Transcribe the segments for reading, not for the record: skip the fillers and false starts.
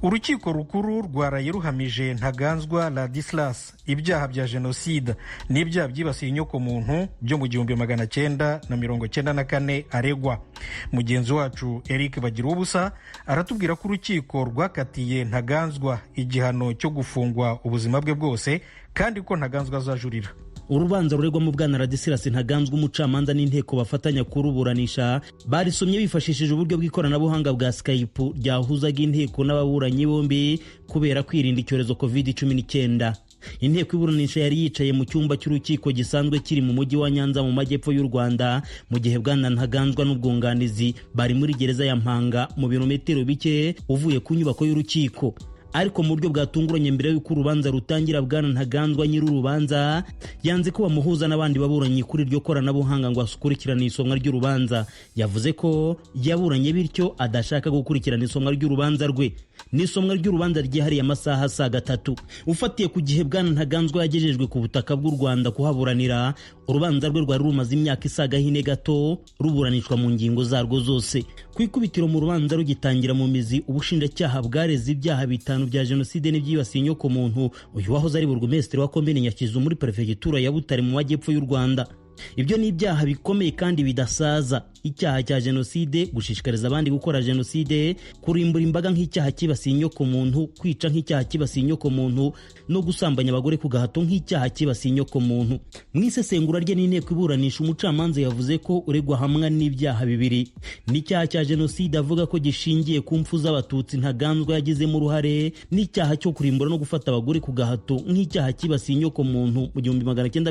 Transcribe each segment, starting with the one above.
Urukiko Rukuru rwaraye ruhamije Ntaganzwa Ladislas ibyaha bya jenoside n'ibyaha byibasiye inyokomuntu byo mu 1994 aregwa. Mugenzi wacu Eric Bagiruwubusa aratubwira ko urukiko rwakatiye Ntaganzwa igihano cyo gufungwa ubuzima bwe bwose, kandi ko Ntaganzwa azajurira. Urubanza ruregwamo bwana Ladislas Ntaganzwa, umucamanza n'inteko bafatanya kuruburanisha barisomye bifashishije uburyo bw'ikoranabuhanga bwa Skype ryahuzaga inteko n'ababuranyi bombi kubera kwirinda icyorezo COVID-19. Inteko iburanisha yari yicaye mu cyumba cy'urukiko gisanzwe kiri mu mujyi wa Nyanza mu majyepfo y'u Rwanda, mu gihe bwana Ntaganzwa n'ubwunganizi bari muri gereza ya Mpanga, mu birometero bike uvuye ku nyubako y'urukiko. Ariko mu buryo bwatunguranye, mbere y'uko urubanza rutangira, bwana Ntaganzwa nyir'urubanza yanze ko bamuhuza n'abandi baburanyi kuri iryo koranabuhanga ngo akurikirane isomwa ry'urubanza. Yavuze ko yaburanye, bityo adashaka gukurikirana isomwa ry'urubanza rwe. N'isomwa ry'urubanza ryihariye amasaha asaga 3. Ufatiye ku gihe bwana Ntaganzwa yagejejwe ku butaka bw'u Rwanda kuhaburanira, urubanza rwe rwari rumaze imyaka isaga 4 gato ruburanishwa mu ngingo zarwo zose. Ku ikubitiro, mu rubanza rugitangira mu mizi, ubushinjacyaha bwareze ibyaha bitanu bya jenoside n'ibyibasiye inyokomuntu uyu wahoze ari burugumesitiri wa komini Nyakizu muri perefegitura ya Butare mu majyepfo y'u Rwanda. Ibyo ni ibyaha bikomeye kandi bidasaza: icyaha cya jenoside, gushishikariza abandi gukora jenoside, kurimbura imbaga nk'icyaha cyibasiye inyokomuntu, kwica nk'icyaha cyibasiye inyokomuntu no gusambanya abagore ku gahato nk'icyaha cyibasiye inyokomuntu. Mu isesengura rye n'inteko iburanisha, umucamanza yavuze ko uregwa hamwe n'ibyaha bibiri: n'icyaha cya jenoside avuga ko gishingiye ku mfu z'Abatutsi Ntaganzwa yagizemo uruhare, n'icyaha cyo kurimbura no gufata abagore ku gahato nk'icyaha cyibasiye inyokomuntu mu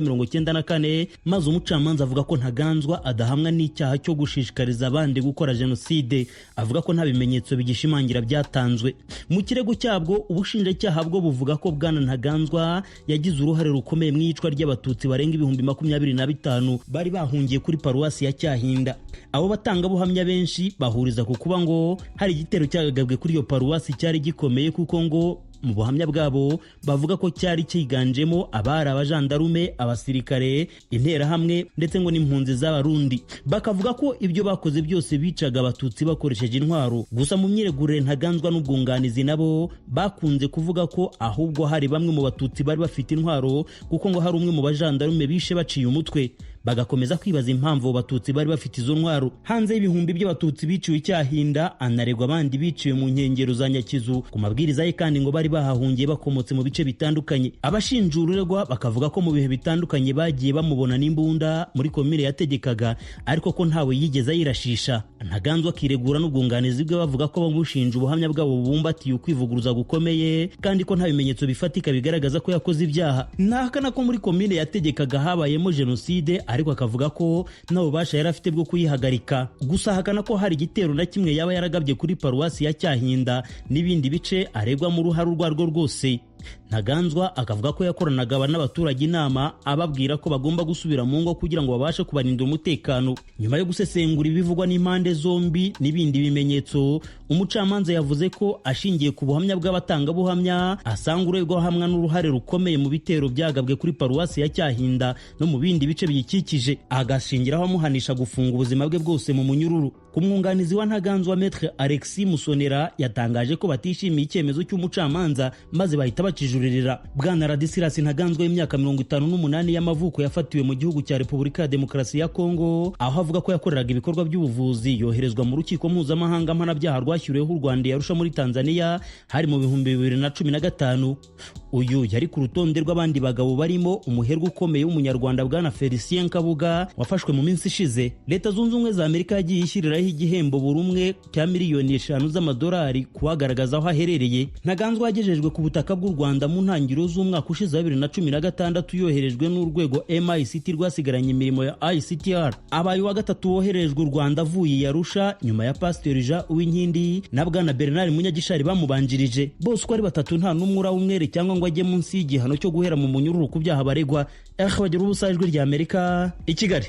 1994. Maze umucamanza avuga ko Ntaganzwa adahamwa n'icyaha cyo gushishikariza abandi gukora jenoside, avuga ko nta bimenyetso bigishimangira byatanzwe. Mu kirego cyabwo, ubushinjacyaha bwo buvuga ko bwana Ntaganzwa yagize uruhare rukomeye mu iyicwa ry'Abatutsi barenga 25,000 bari bahungiye kuri paruwasi ya Cyahinda. Abo batangabuhamya benshi bahuriza ku kuba ngo hari igitero cyagabwe kuri iyo paruwasi cyari gikomeye, kuko ngo mu buhamya bwabo bavuga ko cyari cyiganjemo abari abajandarume, abasirikare, Interahamwe ndetse ngo n'impunzi z'Abarundi, bakavuga ko ibyo bakoze byose bicaga Abatutsi bakoresheje intwaro. Gusa mu myiregurire, Ntaganzwa n'ubwunganizi nabo bakunze kuvuga ko ahubwo hari bamwe mu Batutsi bari bafite intwaro, kuko ngo hari umwe mu bajandarume bishe baciye umutwe, bagakomeza kwibaza impamvu abo Batutsi bari bafite izo ntwaro. Hanze y'ibihumbi by'Abatutsi biciwe Icyahinda, anaregwa abandi biciwe mu nkengero za Nyakizu ku mabwiriza ye, kandi ngo bari bahahungiye bakomotse mu bice bitandukanye. Abashinjura uregwa bakavuga ko mu bihe bitandukanye bagiye bamubona n'imbunda muri komine yategekaga, ariko ko ntawe yigeze ayirashisha. Ntaganzwa akiregura n'ubwunganizi bwe bavuga ko bamushinja ubuhamya bwabo bubumbatiye ukwivuguruza gukomeye, kandi ko nta bimenyetso bifatika bigaragaza ko yakoze ibyaha. Ntahakana ko muri komine yategekaga habayemo jenoside, ariko akavuga ko nta bubasha yari afite bwo kuyihagarika. Gusa ahakana ko hari igitero na kimwe yaba yaragabye kuri paruwasi ya Cyahinda n'ibindi bice aregwamo uruhare urwo arirwo rwose. Ntaganzwa akavuga ko yakoranaga n'abaturage inama, ababwira ko bagomba gusubira mu ngo kugira ngo babashe kubarindira umutekano. Nyuma yo gusesengura ibivugwa n'impande zombi n'ibindi bimenyetso, umucamanza yavuze ko ashingiye ku buhamya bw'abatangabuhamya asanga uregwa hamwe n'uruhare rukomeye mu bitero byagabwe kuri paruwasi ya Cyahinda no mu bindi bice biyikikije, agashingiraho amuhanisha gufunga ubuzima bwe bwose mu munyururu. Ku mwunganizi wa Ntaganzwa, Maître Alexis Musonera, yatangaje ko batishimiye icyemezo cy'umucamanza, maze bahita bakijuririra. Bwana Ladislas Ntaganzwa w'imyaka 58 y'amavuko yafatiwe mu gihugu cya Repubulika ya Demokarasi ya Kongo, aho avuga ko yakoreraga ibikorwa by'ubuvuzi, yoherezwa mu rukiko mpuzamahanga mpanabyaha rwashyiriweho u Rwanda Arusha muri Tanzania, hari mu 2015. Uyu yari ku rutonde rw'abandi bagabo barimo umuherwe ukomeye w'Umunyarwanda bwana Felicien Kabuga wafashwe mu minsi ishize. Leta Zunze Ubumwe za Amerika yagiye ishyiriraho igihembo buri umwe cya miliyoni 5 z'amadolari kuhagaragaza aho aherereye. Ntaganzwa yagejejwe ku butaka bw'u Rwanda mu ntangiriro z'umwaka ushize wa 2016, yoherejwe n'urwego MICT rwasigaranye imirimo ya ICTR. Abaye uwa gatatu woherejwe u Rwanda avuye i Arusha, nyuma ya Pasiteri Jean Uwinkindi na bwana Bernard Munyagishari bamubanjirije. Bose uko ari batatu nta n'umwe uraba umwere cyangwa ngo ajye munsi y'igihano cyo guhera mu munyururu ku byaha baregwa. Bagira ubusa, Ijwi rya Amerika, i Kigali.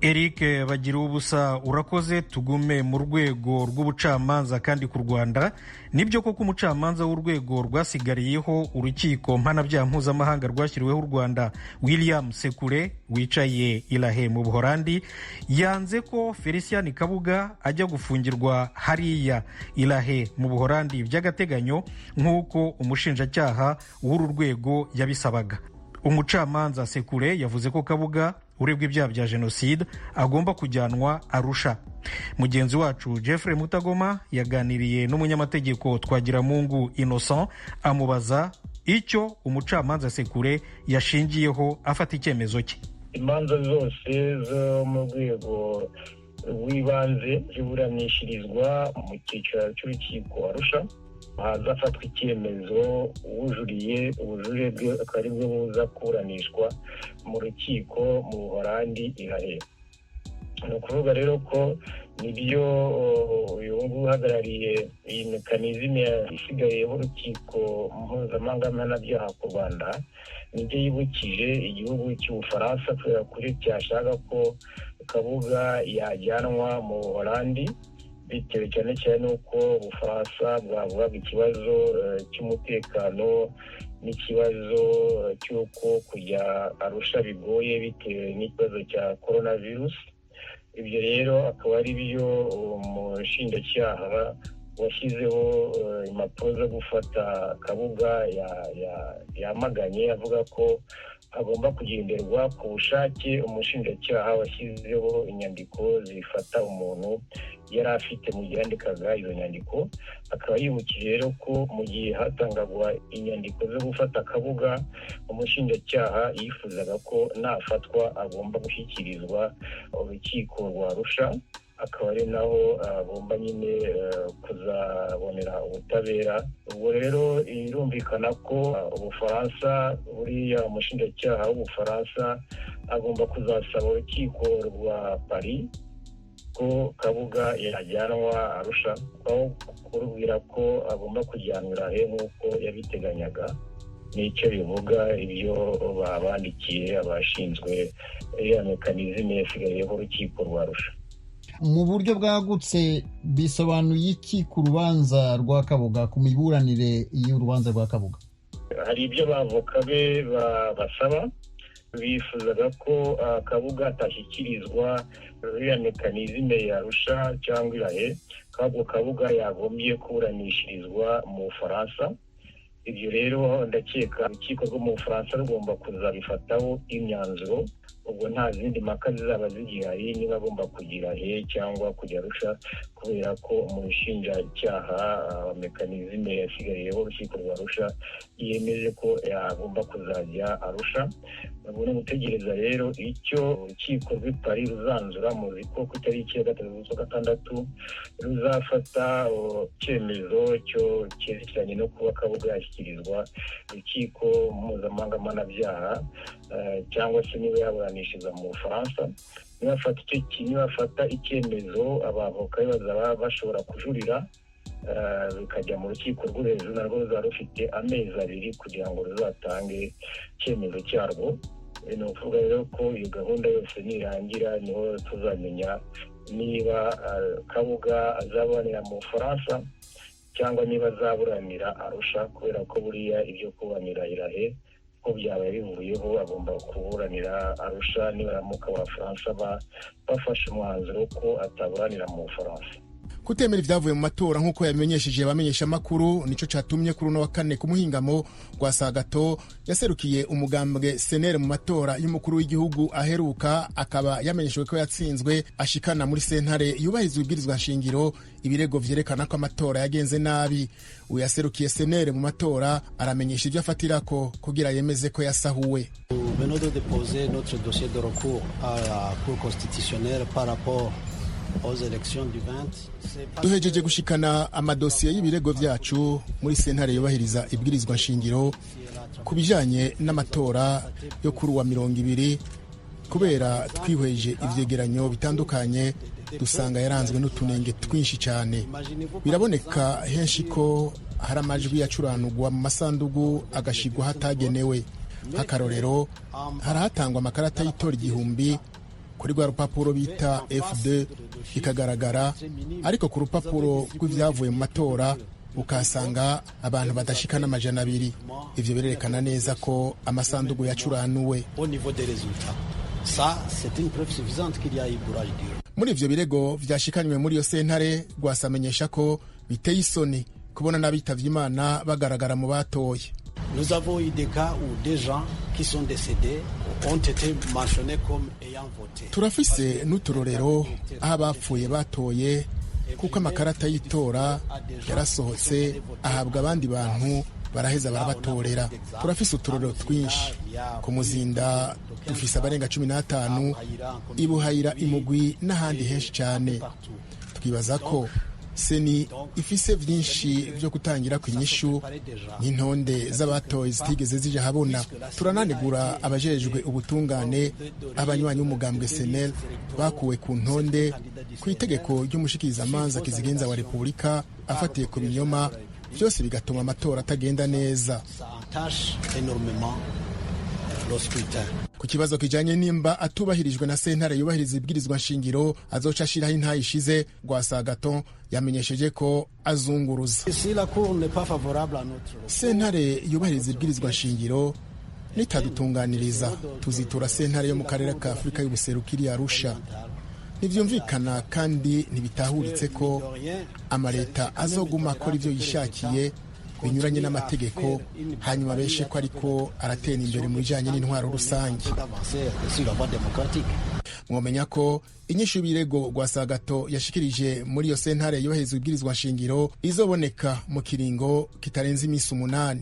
Eric bagira ubusa, urakoze. Tugume mu rwego rw'ubucamanza kandi ku Rwanda. Nibyo koko, umucamanza w'urwego rwasigariyeho urukiko mpanabyaha mpuzamahanga rwashyiriweho u Rwanda, William Sekure, wicaye Irahe mu Buhorandi, yanze ko Felicien Kabuga ajya gufungirwa hariya Irahe mu Buhorandi by'agateganyo, nk'uko umushinjacyaha w'uru rwego yabisabaga. Umucamanza Sekure yavuze ko Kabuga uregwa ibyaha bya jenoside agomba kujyanwa Arusha. Mugenzi wacu Jeffrey Mutagoma yaganiriye n'umunyamategeko Twagiramungu Innocent, amubaza icyo umucamanza Sekure yashingiyeho afata icyemezo cye. Imanza zose zo mu rwego rw'ibanze ziburanishirizwa mu cyicaro cy'urukiko Arusha, hazafatwa icyemezo, uwujuriye ubujurire bwe akaba aribwo buza kuburanishwa mu rukiko mu Buhorandi Irahe. Ni ukuvuga rero ko nibyo, uyu nguyu uhagarariye iyi mécanisme isigayeho urukiko mpuzamahanga mpanabyaha ku Rwanda, nibyo yibukije igihugu cy'Ubufaransa, kubera kuri cyashaka ko Kabuga yajyanwa mu Buholandi, bitewe cyane cyane n'uko Ubufaransa bwavugaga ikibazo cy'umutekano n'ikibazo cy'uko kujya Arusha bigoye bitewe n'ikibazo cya corona virus. Ibyo rero akaba ari byo umushinjacyaha washyizeho impapuro zo gufata Kabuga yamaganye, avuga ko agomba kugenderwa ku bushake umushinjacyaha washyizeho inyandiko zifata umuntu yari afite mu gihe yandikaga izo nyandiko. Akaba yibukije rero ko mu gihe hatangagwa inyandiko zo gufata Kabuga, umushinjacyaha yifuzaga ko nafatwa agomba gushyikirizwa urukiko rwa Arusha, akaba ari naho agomba nyine kuzabonera ubutabera. Ubwo rero birumvikana ko Ubufaransa, buriya umushinjacyaha w'Ubufaransa agomba kuzasaba urukiko rwa Paris ko Kabuga yajyanwa Arusha, aho kurubwira ko agomba kujyanwa Irahe nk'uko yabiteganyaga. Nicyo bivuga ibyo babandikiye abashinzwe iriya mécanisme yasigayeho urukiko rwa Arusha. Mu buryo bwagutse, bisobanuye iki ku rubanza rwa Kabuga, ku miburanire y'urubanza rwa Kabuga? Hari ibyo abavoka be basaba. Bifuzaga ko Kabuga atashyikirizwa iriya mécanisme y'Arusha cyangwa Irahe, ahubwo Kabuga yagombye kuburanishirizwa mu Bufaransa. Ibyo rero ndakeka urukiko rwo mu Bufaransa rugomba kuzabifataho imyanzuro. Ubwo nta zindi mpaka zizaba zigihari niba agomba kugira he cyangwa kujya Arusha, kubera ko umushinjacyaha wa mécanisme yasigariyeho urukiko rwa Arusha yemeje ko yagomba kuzajya Arusha. Ubwo ni ugutegereza rero icyo urukiko rw'i Paris ruzanzura. Muzi ko ku itariki ya 3 z'ukwa gatandatu ruzafata icyemezo cyo cyerekeranye no kuba Kabuga yashyikirizwa urukiko mpuzamahanga mpanabyaha cyangwa se niba yaburanishiriza mu Bufaransa. Nibafata icyemezo, abavoka be bazaba bashobora kujurira, bikajya mu rukiko rwo hejuru, narwo ruzaba rufite amezi 2 kugira ngo ruzatange icyemezo cyarwo. Ni ukuvuga rero ko iyo gahunda yose nirangira niho tuzamenya niba Kabuga azaburanira mu Bufaransa cyangwa niba azaburanira Arusha, kubera ko buriya ibyo kuburanira Irahe ko byaba bivuyeho, agomba kuburanira Arusha nibaramuka Abafaransa bafashe umwanzuro ko ataburanira mu Bufaransa. Kutemera ibyavuye mu matora nk'uko yabimenyesheje abamenyeshamakuru nico catumye kuri uno wa kane ku muhingamo rwa Sagato yaserukiye umugambwe Senere mu matora y'umukuru w'igihugu aheruka, akaba yamenyeshejwe ko yatsinzwe, ashikana muri sentare yubahirizwa ibwirizwa nshingiro ibirego vyerekana ko amatora yagenze nabi. Uyaserukiye Senere mu matora aramenyesha ibyo afatirako kugira yemeze ko yasahuwe. Venons de déposer notre dossier de recours à la Cour constitutionnelle par rapport. Duhejeje gushikana amadosiye y'ibirego vyacu muri sentare yubahiriza ibwirizwa nshingiro ku bijanye n'amatora yo kuri uwa 20, kubera twihweje ivyegeranyo bitandukanye dusanga yaranzwe n'utunenge twinshi cyane. Biraboneka henshi ko hari amajwi yacuranurwa mu masandugu agashigwa hatagenewe. Nk'akarorero, harahatangwa amakarata y'itora 1000. Kuri rwa rupapuro bita F2 ikagaragara, ariko ku rupapuro rw'ibyavuye mu matora ukahasanga abantu badashika n'200. Ivyo birerekana neza ko amasandugu yacuranuwe. Muri ivyo birego vyashikanywe muri iyo sentare, rwasamenyesha ko biteye isoni kubona n'abitavye Imana bagaragara mu batoye. Nous avons eu des cas où des gens qui sont décédés ont été mentionnés comme ayant voté. Turafise n'uturorero aho abapfuye batoye, kuko amakarata y'itora yarasohotse ahabwa abandi bantu, baraheza barabatorera. Turafise uturorero twinshi. Ku Muzinda dufise abarenga 15, Ibuhayira, Imugwi n'ahandi henshi cyane. Twibaza ko CENI ifise vyinshi vyo gutangira ku inyishu n'intonde z'abatoye zitigeze zija habona. Turananegura abajejwe ubutungane, abanywanyi b'umugambwe SNL bakuwe ku ntonde ku itegeko ry'umushikirizamanza kizigenza wa Repubulika afatiye ku binyoma, byose bigatuma amatora atagenda neza. Ku kibazo kijanye nimba atubahirijwe na sentare yubahiriza ibwirizwa nshingiro azoca ashiraho intayi ishize, Rwasagaton yamenyesheje ko azunguruza. Sentare yubahiriza ibwirizwa nshingiro nitadutunganiriza, tuzitura sentare yo mu karere ka Afurika y'ubuserukiri Arusha. Ntibyumvikana kandi ntibitahuritse ko amaleta azoguma akora ibyo yishakiye binyuranye n'amategeko, hanyuma beshe ko ariko aratera imbere mu bijyanye n'intwaro rusange. Mwomenya ko inyishu y'ibirego Rwasagato yashikirije muri iyo sentare yohereza ibwirizwa nshingiro izoboneka mu kiringo kitarenze iminsi 8.